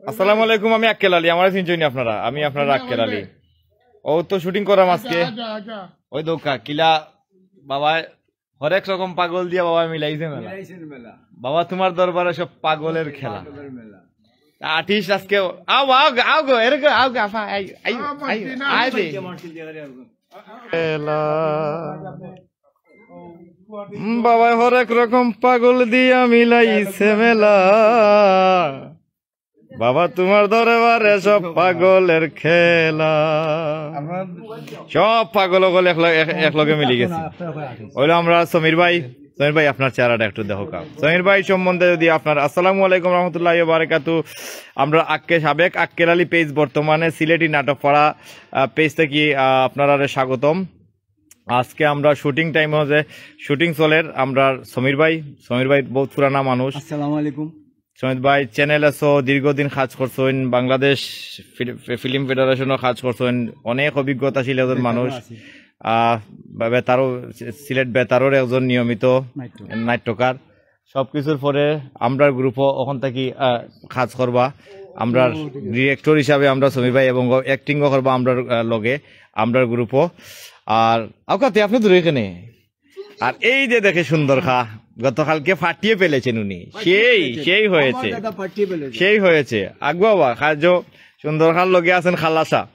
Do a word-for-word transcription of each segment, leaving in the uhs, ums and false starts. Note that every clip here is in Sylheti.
আসসালামু আলাইকুম, আমি আক্কেল আলী, আমারে চিনছইন নি আপনারা? আমি আপনার আক্কেল আলী। ও তো শুটিং করাম আজকে। আগা, আগা, আগা। ওই দোকা কিলা বাবা, হরেক রকম পাগল দিয়া বাবা মিলাইছে মেলা। মিলাইছেন মেলা। বাবা তোমার দরবারে সব পাগলের খেলা। পাগলের মেলা। আর্টিস্ট আজকে আও, আও, আও গো, এরকম আও গো, আফা, আই, আই, আ, আই, মারছি না। আয় বে। মারছি, মারছি, দিয়ে আরে আও গো। খেলা। বাবা হরেক রকম পাগল দিয়া মিলাইছে মেলা। বাবা তোমার দরবারে সব পাগলের খেলা। সব পাগল অকল এক ল-, এক, এক লগে মিলি গেছে। অইলো আমরা সমীর ভাই, সমীর ভাই আপনার চেহারাটা একটু দেখো কা। সমীর ভাই সম্বন্ধে যদি আপনার, আসসালামু আলাইকুম রহমতুল্লাহ বারাকাতু। আমরা আক্কে, সাবেক আক্কেল আলী পেজ, বর্তমানে সিলেটি নাটক পাড়া, আহ, পেজ থাকি, আহ, আপনারারে স্বাগতম। আজকে আমরা শুটিং টাইম হচ্ছে, শুটিং চলের। আমরা সমীর ভাই, সমীর ভাই বহুত পুরানা মানুষ। আসসালামু আলাইকুম। সমীর ভাই চ্যানেল আছো, দীর্ঘদিন কাজ করছইন, বাংলাদেশ ফিল-, ফিল্ম ফেডারেশনও কাজ করছইন, অনেক অভিজ্ঞতাশীল একজন মানুষ। আছি। আহ, বা-, বেতারও, সিলেট বেতারর একজন নিয়মিত নাট্য। নাট্যকার। সবকিছুর পরে আমরার গ্রুপও ওখান থাকি, আহ, কাজ করবা। আমরার ডিরেক্টর হিসাবে আমরা সমীর ভাই এবং অ্যাক্টিংও করবা আমরার, আহ, লগে, আমরার গ্রুপও। আর আউকাতে আপনি দূরে এখানে। আর এই যে দেখে সুন্দর খা, গতকালকে ফাটিয়ে ফেলেছেন উনি। সেই, সেই হয়েছে। আমার দাদা ফাটিয়ে ফেলেছে। সেই হয়েছে। আগুয়া বা, খাজো সুন্দর খার লগে আছেন খালাসা।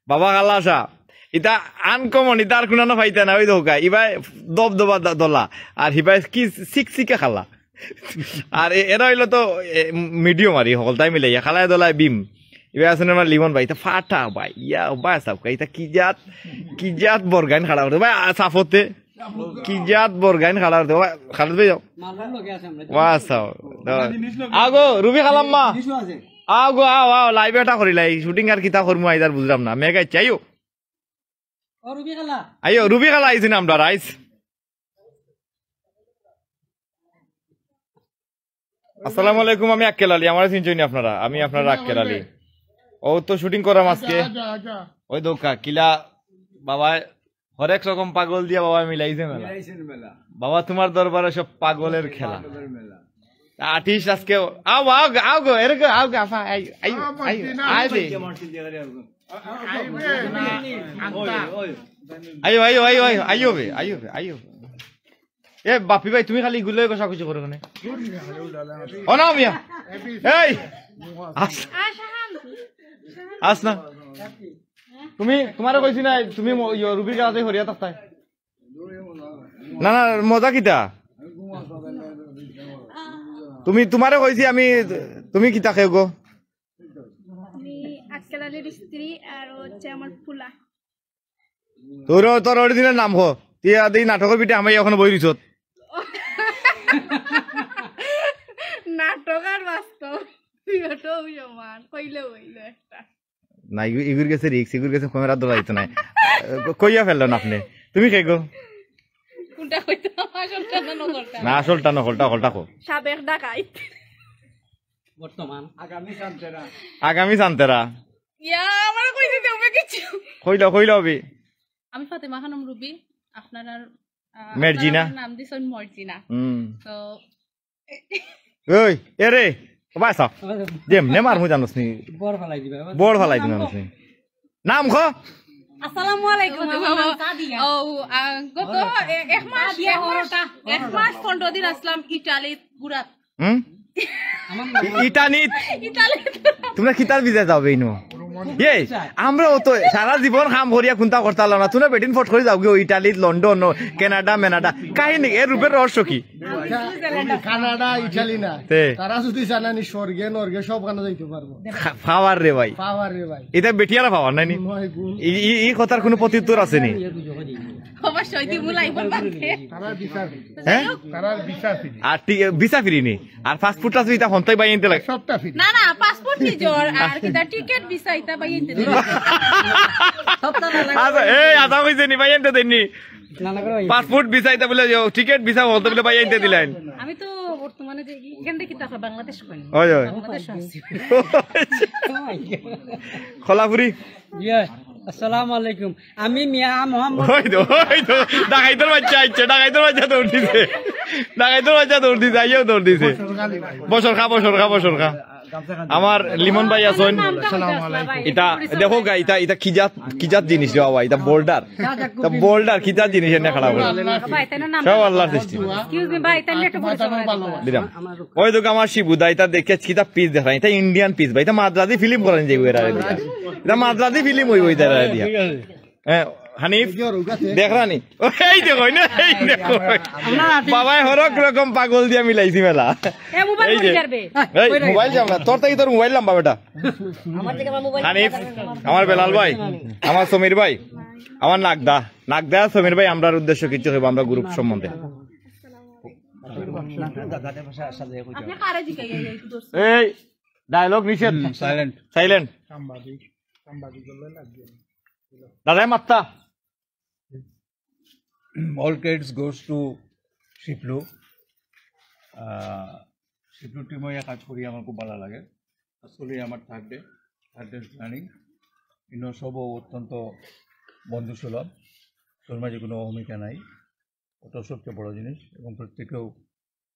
বাবা খালাসা। ইতা আনকমন, ইতা আর কুনানো পাইতা না, ওই দেখো, ইবায় দবদবা দ-, দলা। আর হিবায় কি সিকসিকা খালা। আর এ-, এরা হইলো তো, এ, মিডিয়াম আর ই হকলতাই মিলে, ইয়া খালায় দলায় বিম। ইবায় আছেন আমার লিমন ভাই, ইতা ফাটা ভাই, ইয়া ভাই সাব, ইতা কি জাত, কি জাত বরগাইন খাড়া করতে, ভাই, আ, সাফতে, কি জাত বরগাইন খাড়া করতে, ভাই, খালেদ ভাই যাও। মালর লগে আছে আমরা। ওয়া সাব, দাও। আগো, রুবি খালাম্মা। কিছু আছে। আও গো, আও, আও, লাইভ এটা করি লাই, শুটিং আর কিতা করমু, আইজ আর বুঝলাম না, মেঘ আইছে, আইও। ও রুবি খালা। আইও, রুবি খালা আইছে না আমরা, রাইস। আসসালামু আলাইকুম, আমি আক্কেল আলী, আমারে চিনছইন নি আপনারা? আমি আপনার আক্কেল আলী। ও তো শুটিং করাম আজকে। আগা, আগা, আগা। ওই দোকা কিলা বাবা, হরেক রকম পাগল দিয়া বাবা মিলাইছে মেলা। মিলাইছেন মেলা। বাবা তোমার দরবারে সব পাগলের খেলা। পাগলের মেলা। আর্টিস্ট আজকে আও, আও গো, আও গো, এরকম আও গো, আফা, আই, আই, আ, আই, মারছি না। আয় বে। মারছি, মারছি, দিয়ে আরে আও গো। আইবে না, আনতা। ওই, ওই। আইও, আইও, আইও, আইও, আইও বে, আইও বে, আইও। এ বাপি ভাই, তুমি খালি ইগুলো কষাকষি করো কেনে? ও না মিয়া, এই, আস, আস না। তুমি, তোমারে কইছি না, তুমি ম-, ইয়ো, রুবির কাছে হরিয়া থাকতায়। না, না, মজা কিতা? তুমি, তোমারে কইছি আমি, তুমি কিতা খেয়ে গো? আমি আক্কেল আলীর স্ত্রী আর ও হচ্ছে আমার ফুলা। তোর, তোর অরিজিনাল নাম ক? তুই আর এই নাটকের ভিতরে আমি এখন বই দিছত। নাটক আর বাস্তব, দুইটাও সমান, কইলে হইল একটা। না, ইগু-, ইগুর গেছে রিস্ক, ইগুর গেছে ক্যামেরা ধরা দিত নাই। কইয়া ফেললেন আপনি। তুমি কে গো? কোনটা কইতাম? আসলটা না নকলটা? না, আসলটা নকলটা, হকলটা কো। সাবেক ডাকাইত। বর্তমান। আগামী সান্তেরা। আগামী সান্তেরা। ইয়া, আমার কই দিতে হবে কিছু। কইলা, কইলা হবে। আমি ফাতেমা খানম রুবি, আপনার আর, আহ, মেরজিনা। আপনার আমার নাম দিছইন মর্জিনা। হুম। তো ওই, এ রে, ও ভাই সাহেব, যেমনে মারমু জানোস নি? বড় ফালাই দিবা, এবার বড় ফালাই দিবা নাম জানোস নি? নাম ক? আসসালামু আলাইকুম, আমার নাম সাদিয়া। ও, আহ, গত এ-, এক মাস, সাদিয়া এক মাস, হরটা। এক মাস পনেরো দিন আসলাম ইটালিত ঘুরাত। হুম? আমার নাম ই-, ইটালিত? ইটালিত। তোমরা কিতার ভিসায় যাও বে ইনো? এ, আমরাও তো সারা জীবন কাম করিয়া কুন্তা করতাম না। তোমরা বেটিন ফট করি যাও গিয়া ইটালিত, লন্ডন, কানাডা, মেনাডা। কাহিনী, এর রূপের রহস্য কি? আচ্ছা, কানাডা, ইটালি না। তে। তারা যদি জানানি স্বর্গে, নরকে সবখানে যাইতে পারবো। খা-, পাওয়ার রে ভাই। পাওয়ার রে ভাই। এটা বেটিয়ারা পাওয়ার নাই নি? নয় গুণ। এই, এই, এই কথার কোনো প্রত্যুত্তর আছে নি? অবশ্যই, দিব লাইফ বাদে। তারা বিচার। হ্যাঁ? তারা বিচার ফিরি। আর টি-, ভিসা ফিরি নি? আর পাসপোর্ট টাসপোর্ট এটা হন্তাই ভাই আনতে লাগে? সবটা ফিরি। না, না, পাসপোর্ট নিজর, আর কিতা টিকিট ভিসা এটা ভাই আনতে লাগে। আচ্ছা, এই, আদা কইছে নি, ভাই আনতে দেননি? না, না, করে ভাই। পাসপোর্ট ভিসা এটা বলে, টিকিট ভিসা বলতে বলে ভাই আনতে দিলেন। আমি তো বর্তমানে যে এখান থেকে কিতা হয়, বাংলাদেশ কই? ওই, ওই। বাংলাদেশ আছি। খোলাপুরি? ইয়ে, আসসালামু আলাইকুম। আমি মিয়া মোহাম্মদ। ওই তো, ওই তো, ডাকাইতর বাচ্চা আইছে, ডাকাইতর বাচ্চা দৌড় দিছে। ডাকাইতর বাচ্চা দৌড় দিছে, আইয়াও দৌড় দিছে। বছর খা, বছর খা, বছর খা। আমার লিমন ভাই আছইন। ইটা দেখো গা, ইটা ইটা কি জাত কি জাত জিনিস রে বাবা, ইটা বোল্ডার। ইটা বোল্ডার কি জাত জিনিস এনে খাড়া করে? সব আল্লাহর সৃষ্টি। দিলাম। ওই দেখো আমার শিবুদা, ইটা দেখে কিতা পিস দেখাই, ইটা ইন্ডিয়ান পিস ভাই, ইটা মাদ্রাজি ফিল্ম করেন যে এরা দিয়া। ইটা মাদ্রাজি ফিল্ম হইব ইটা এরা দিয়া। হ্যাঁ, হানিফ, দেখরা নি? এই দেখো না, এই দেখো। বাবাই হরক রকম পাগল দিয়া মিলাইছি মেলা। এই যে, এই মোবাইল চাম না, তোর থাকি তোর মোবাইল লম্বা বেটা। হানিফ, আমার বেলাল ভাই, আমার সমীর ভাই, আমার নাগদা, নাগদা সমীর ভাই, আমরার উদ্দেশ্য কিছু হইব, আমরা গ্রুপ সম্বন্ধে। এই ডায়লগ নিষেধ। সাইলেন্ট। সাংবাদিক, সাংবাদিক বললে লাগবে। দাদাই মাত্তা। All credits goes to Shiplu. আহ, শিপলু টিমে কাজ করি আমার খুব ভালো লাগে। আসলে আমার third day, third day planning. ইনো সব অত্যন্ত বন্ধুসুলভ, শর্মা যে কোনো অহমিকা নাই। ওটা সবচেয়ে বড় জিনিস এবং প্রত্যেকেও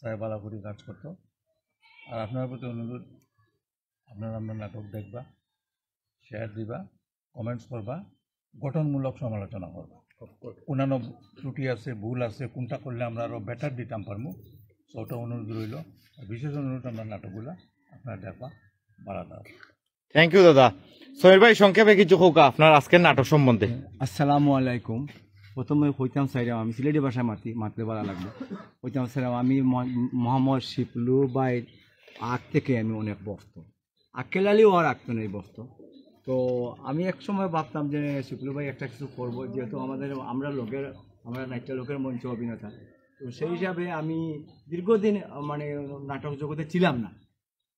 চায় ভালো করে কাজ করতো। আর আপনার প্রতি অনুরোধ, আপনারা আমরা নাটক দেখবা, শেয়ার দিবা, কমেন্টস করবা, গঠনমূলক সমালোচনা করবা। অন্যান্য ত্রুটি আছে, ভুল আছে, কোনটা করলে আমরা আরো বেটার দিতাম পারবো, তো ওটা অনুরোধ রইল। আর বিশেষ অনুরোধ, আমরা নাটকগুলা আপনারা দেখবা, বাড়া দাও। থ্যাংক ইউ দাদা। সমীর ভাই, সংক্ষেপে কিছু কউক্কা আপনার আজকের নাটক সম্বন্ধে। আসসালামু আলাইকুম। প্রথমে কইতাম চাইরাম, আমি সিলেটি ভাষায় মাতি, মাতলে ভালো লাগবে। কইতাম চাইরাম, আমি মোহাম্মদ শিপলু ভাইর আগ থেকে আমি অনেক ভক্ত, আক্কেল আলী অওয়ার আগ তো নাই ভক্ত। তো আমি এক সময় ভাবতাম যে শিপলু ভাই একটা কিছু করবো, যেহেতু আমাদের, আমরা লোকের, আমরা নাট্য লোকের মঞ্চ অভিনেতা, তো সেই হিসাবে আমি দীর্ঘদিন, আহ, মানে নাটক জগতে ছিলাম না।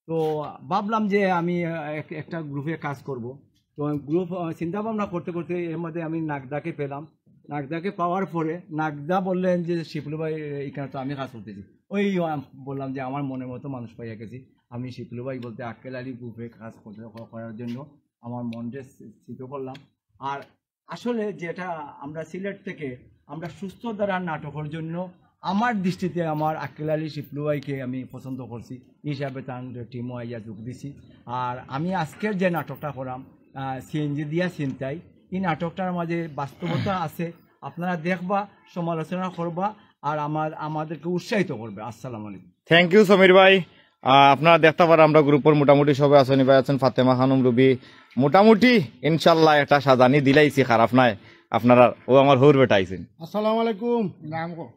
তো ভাবলাম যে আমি, আহ, এক-, একটা গ্রুপে কাজ করব। তো গ্রুপ, আহ, চিন্তা ভাবনা করতে করতে এর মধ্যে আমি নাগদাকে পেলাম। নাগদাকে পাওয়ার পরে নাগদা বললেন যে, "শিপলু ভাই, এখানে তো আমি কাজ করতেছি।" ওই, আহ, বললাম যে, "আমার মনের মতো মানুষ পাইয়া গেছি।" আমি শিপলু ভাই বলতে আক্কেল আলী গ্রুপে কাজ করতে, করার জন্য আমার মনকে স্থিত করলাম। আর আসলে যেটা আমরা সিলেট থেকে আমরা সুস্থ ধারার নাটকের জন্য আমার দৃষ্টিতে আমার আক্কেল আলী শিপলু ভাইকে আমি পছন্দ করছি, এই হিসাবে তার টিমও আইয়া যোগ দিছি। আর আমি আজকের যে নাটকটা করাম, আহ, সিএনজি দিয়া ছিনতাই, এই নাটকটার মাঝে বাস্তবতা আছে, আপনারা দেখবা, সমালোচনা করবা, আর আমার, আমাদেরকে উৎসাহিত করবে। আসসালামু আলাইকুম। থ্যাংক ইউ সমীর ভাই। আহ, আপনারা দেখতা পাররা আমরা গ্রুপর মোটামুটি সবে আছইন, ভাই আছইন ফাতেমা খানম রুবি, মোটামুটি ইনশাল্লাহ একটা সাজানি দিলাইছি, খারাপ নায়। আপনারা, ও আমার হউর বেটা আইছইন। আসসালামু আলাইকুম। নাম কো?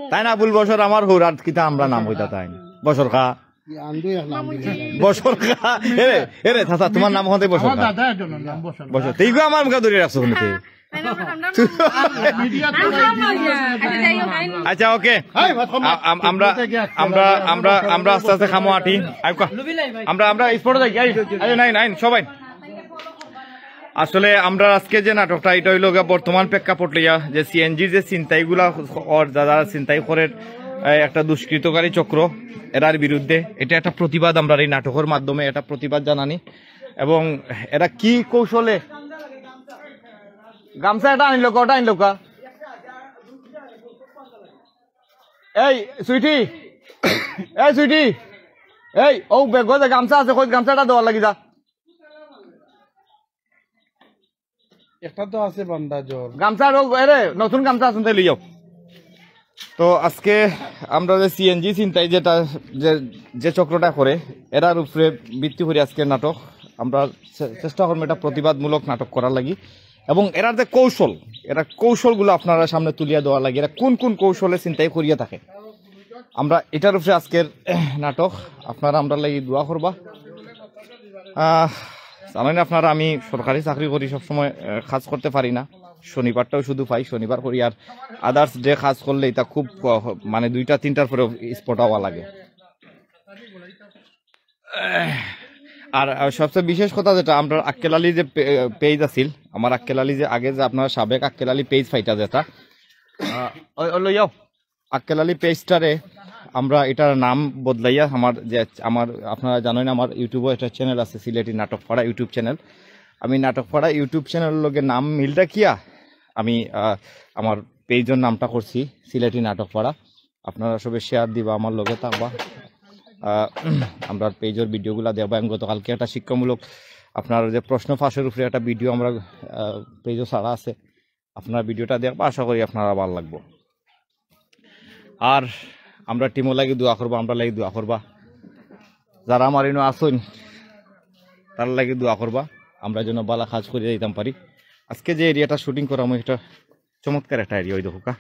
তাইন আবুল বশর, আমার হউর, আর কিতা আমরা নাম কইতা তাইন? বশর খা। বশর খা। এরে, এরে, চাচা, তোমার নাম অখন থাকি বশর খা। বশর। তেইগু আমার মুখে ধরি রাখছো কিন্তু। আচ্ছা, ওকে। আ-, আম-, আমরা, আমরা, আমরা, আমরা আস্তে আস্তে খামো আটি। আইউক্কা। আমরা, আমরা স্পটে যাই। আই, আই, নাইন, নাইন, সবাই। আসলে আমরা আজকে যে নাটকটা, এটা হইল গিয়া বর্তমান প্রেক্ষাপট লইয়া যে সিএনজি যে ছিনতাইগুলা অর, যা-, যারা ছিনতাই করের, এ, একটা দুষ্কৃতকারী চক্র, এরার বিরুদ্ধে এটা একটা প্রতিবাদ আমরা এই নাটকের মাধ্যমে একটা প্রতিবাদ জানানি। এবং এরা কি কৌশলে গামছা এটা আনিল কা, ওটা আনিল কা। এই সুইটি, এই সুইটি, এই ও বেগো যে গামছা আছে, কই গামছাটা দেওয়ার লাগি যা। একটা তো আছে বান্দা জ্বর। গামছা আর ও, এরে, নতুন গামছা আছে, তাই লইও। তো আজকে আমরা যে সিএনজি ছিনতাই যেটা, যে, যে চক্রটা করে, এরার উপরে ভিত্তি করে আজকে নাটক। আমরা চে-, চেষ্টা করবো এটা প্রতিবাদমূলক নাটক করার লাগি। এবং এরার যে কৌশল, এরা কৌশলগুলো আপনারা সামনে তুলিয়া দেওয়ার লাগি, এরা কোন কোন কৌশলে ছিনতাই করিয়া থাকে, আমরা এটার উপরে আজকের নাটক। আপনারা আমরার লাগি দোয়া করবা। আহ, জানেন আপনারা, আমি সরকারি চাকরি করি, সবসময়, আহ, কাজ করতে পারি না, শনিবারটাও শুধু পাই, শনিবার করি। আর আদার্স ডে কাজ করলে এটা খুব ক-, মানে দুইটা তিনটার পরে স্পট আওয়া লাগে। আর, আহ, সবচেয়ে বিশেষ কথা যেটা, আমরা আক্কেল আলী যে পে-, পেজ আছিল, আমার আক্কেল আলী যে আগে যে আপনারা সাবেক আক্কেল আলী পেজ পাইতা যেটা, আহ, ওই, ওই লইয়াও। আক্কেল আলী পেজটারে আমরা এটার নাম বদলাইয়া আমার যে, আমার, আপনারা জানেন আমার YouTube-ও একটা চ্যানেল আছে, সিলেটি নাটক পাড়া YouTube চ্যানেল। আমি নাটক পাড়া YouTube চ্যানেলের লগে নাম মিল রাখিয়া আমি, আহ, আমার পেজের নামটা করছি সিলেটি নাটক পাড়া। আপনারা সবে শেয়ার দিবা, আমার লগে থাকবা। আহ, আমরা পেজর ভিডিওগুলা দেখবা। এবং গতকালকে একটা শিক্ষামূলক আপনার যে প্রশ্ন ফাঁসের উপরে একটা ভিডিও আমরা পেজও ছাড়া আছে, আপনার ভিডিওটা দেখবা, আশা করি আপনারা ভালো লাগবো। আর আমরা টিমও লাগি দোয়া করবা, আমরা লাগি দোয়া করবা, যারা আমার ইনো আছইন তার লাগি দোয়া করবা, আমরা যেন ভালা কাজ করি যাইতাম পারি। আজকে যে এরিয়াটা শুটিং করাম, এটা চমৎকার একটা এরিয়া। ওই দেখো কা,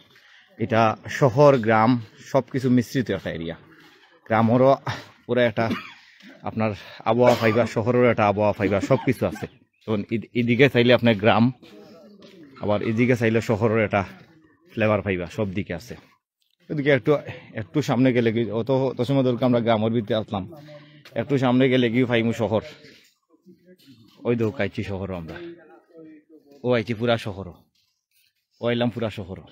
এটা শহর গ্রাম সব কিছু মিশ্রিত একটা এরিয়া। গ্রামেরও পুরো একটা আপনার আবহাওয়া পাইবা, শহরেরও একটা আবহাওয়া পাইবা, সব কিছু আছে। তখন এদিকে চাইলে আপনার গ্রাম, আবার এদিকে চাইলে শহরের একটা ফ্লেভার পাইবা, সব দিকে আছে। এদিকে একটু একটু সামনে গেলে কি, অত অত সময় ধরে আমরা গ্রামের ভিতরে আসলাম, একটু সামনে গেলে কি পাইমু শহর। ওই দেখো আইছি শহরও আমরা, ও আইছি পুরা শহরও, ও আইলাম পুরা শহরও।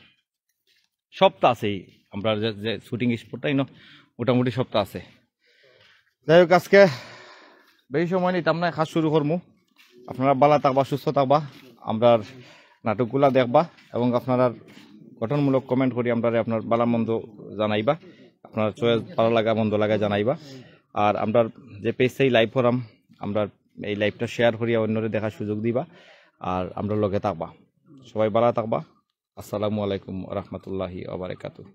সবটা আছে এই আমরা যে শুটিং স্পটটাই না, মোটামুটি সবটা আছে। যাই হোক, আজকে বেশি সময় নিতাম না, কাজ শুরু করমু। আপনারা ভালা থাকবা, সুস্থ থাকবা, আমরার নাটকগুলা দেখবা এবং আপনারা গঠনমূলক কমেন্ট করি আমরারে আপনার ভালা মন্দ জানাইবা, আপনার চয়েস ভালা লাগা মন্দ লাগা জানাইবা। আর আমরার যে পেজ থাকি লাইভ করাম, আমরার এই লাইভটা শেয়ার করিয়া অন্যরে দেখার সুযোগ দিবা। আর আমরার লগে থাকবা, সবাই ভালা থাকবা। আসসালামু আলাইকুম ওয়া রাহমাতুল্লাহি ওয়া বারাকাতুহু।